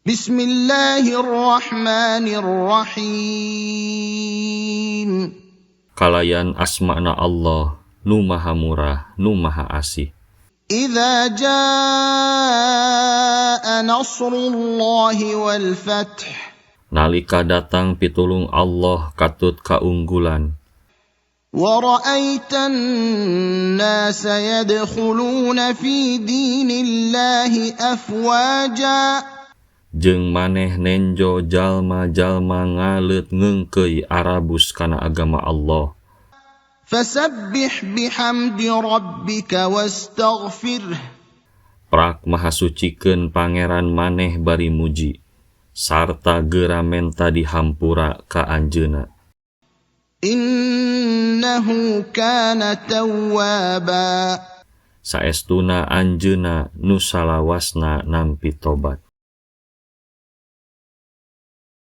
Bismillahirrahmanirrahim. Kalayan asmana Allah nu Maha Murah, nu Maha Asih. إذا جاء نصر الله والفتح. Nalika datang pitulung Allah katut kaunggulan. ورأيت الناس يدخلون في دين الله أفواجا. Jeung maneh nenjo jalma-jalma ngaleut ngeungkeuy arabus kana agama Allah. فسبح بحمد ربك واستغفره. Prak mahasucikeun Pangeran maneh bari muji sarta geura menta dihampura ka Anjeunna. إنه كان توابا. Saestuna Anjeunna nu salawasna nampi tobat.